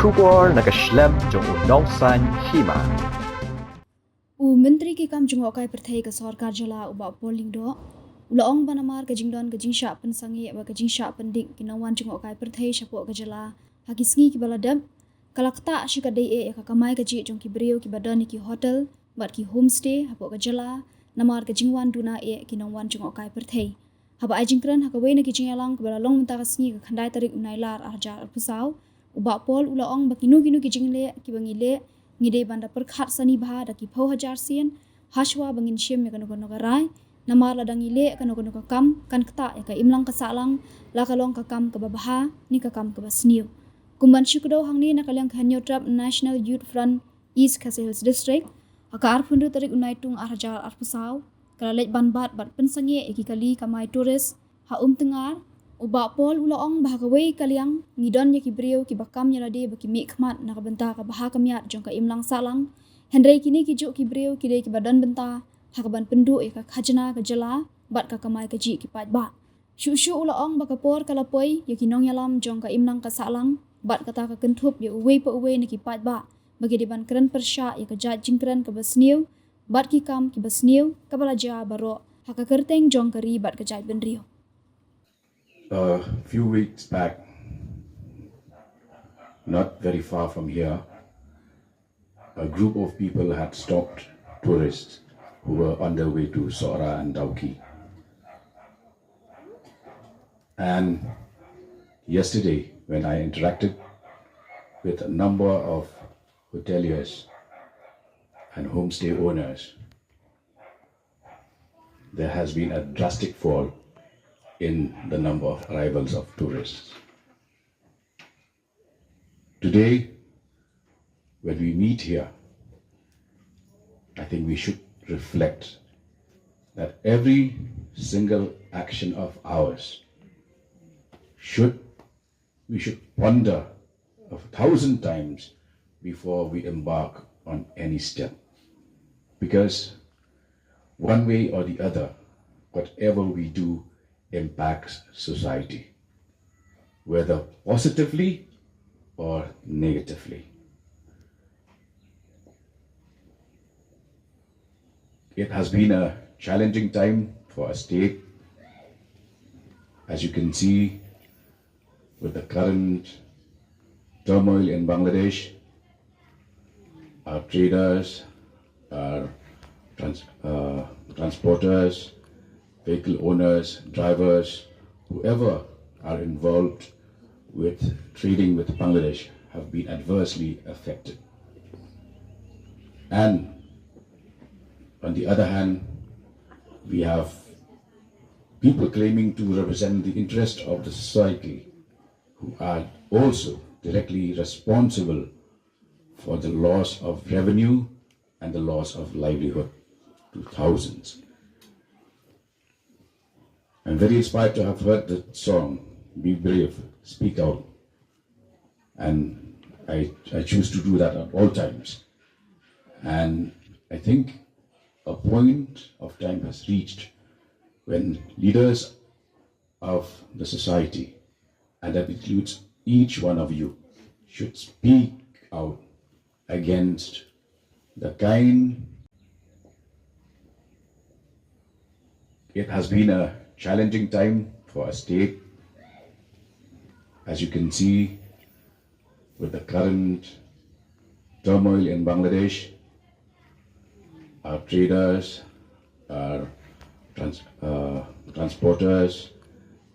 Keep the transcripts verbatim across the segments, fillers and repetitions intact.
Khubor na ka shlem jong u Nongsaiñ Hima. U Myntri ki kam jngohkai pyrthei ka sorkar jylla u Bah Paul Lyngdoh u la ong ba namar ka jingdon ka jingshah pynsangeh bad ka jingshah pyndik ki nongwan jngohkai pyrthei shapoh ka jylla ha ki sngi kiba la dep, ka la ktah shi katdei eh ïa ka kamai kajih jong ki briew kiba don ïa ki hotel bad ki homestay hapoh ka jylla namar ka jingwan duna eh ki nongwan jngohkai pyrthei. Haba ai jingkren ha kawei na ki jingïalang kaba la long mynta ka sngi ka khyndai tarik u Nailar ar hajar arphew saw, u Bah Paul u la ong ba kino kino ki jingleh kiba ngi leh ngi dei ban da pyrkhat sani bha da ki phew hajar sien hashwa ba ngin shim ïa kano kano ka rai, namar lada ngi leh kano kano ka kam kan ktah ïa ka imlang ka sahlang, la ka long ka kam kaba bha ne ka kam kaba sniew. Kum ban shu kdew hangne, na ka liang ka Hynñiewtrep National Youth Front East Khasi Hills District, ha ka arphew hynriew tarik u Naitung ar hajar arphew saw, ka la leit ban bat bad pynsangeh ïa ki kali kamai tourist ha Umtngar. U Bah Paul u la ong ba ha kawei ka liang ngi don ïa ki briew kiba kam ïa lade ba ki mih khmat na ka bynta ka bha ka miat jong ka imlang sahlang, hynrei kine ki juh ki briew ki dei kiba don bynta ha kaban pynduh ïa ka khajna ka jylla bad ka kamai kajih ki paidbah. Shuh shuh u la ong ba ka por ka la poi ïa ki nongïalam jong ka imlang ka sahlang bad kata ka kynthup ïa uwei pa uwei na ki paidbah ba ki dei ban kren pyrshah ïa ka jait jingkren kaba sniew bad ki kam kiba sniew kaba la jia baroh ha ka kyrteng jong ka ri bad ka jaitbynriew. A few weeks back, not very far from here, a group of people had stopped tourists who were on their way to Sohra and Dawki. And yesterday, when I interacted with a number of hoteliers and homestay owners, there has been a drastic fall in the number of arrivals of tourists. Today, when we meet here, I think we should reflect that every single action of ours should, we should ponder a thousand times before we embark on any step. Because one way or the other, whatever we do impacts society, whether positively or negatively. It has been a challenging time for our state. As you can see, with the current turmoil in Bangladesh, our traders, our trans- uh, transporters, vehicle owners, drivers, whoever are involved with trading with Bangladesh have been adversely affected. And on the other hand, we have people claiming to represent the interest of the society who are also directly responsible for the loss of revenue and the loss of livelihood to thousands. I'm very inspired to have heard the song, Be Brave, Speak Out. And I, I choose to do that at all times. And I think a point of time has reached when leaders of the society, and that includes each one of you, should speak out against the kind. It has been a challenging time for our state. As you can see, with the current turmoil in Bangladesh, our traders, our trans- uh, transporters,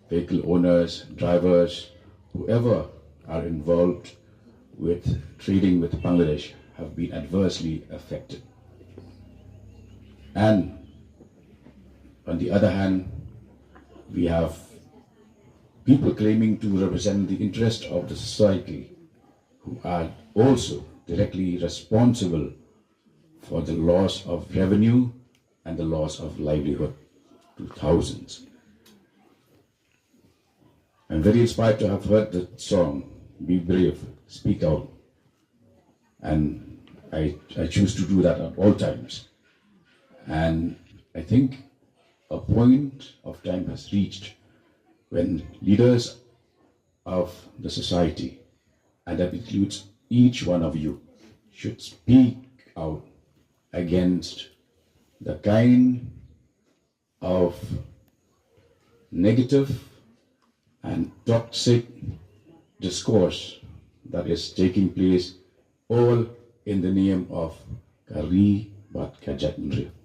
vehicle owners, drivers, whoever are involved with trading with Bangladesh have been adversely affected. And on the other hand, we have people claiming to represent the interest of the society who are also directly responsible for the loss of revenue and the loss of livelihood to thousands. I'm very inspired to have heard the song, Be Brave, Speak Out. And I, I choose to do that at all times. And I think a point of time has reached when leaders of the society, and that includes each one of you should speak out against the kind of negative and toxic discourse that is taking place, all in the name of ka ri bad ka jaitbynriew.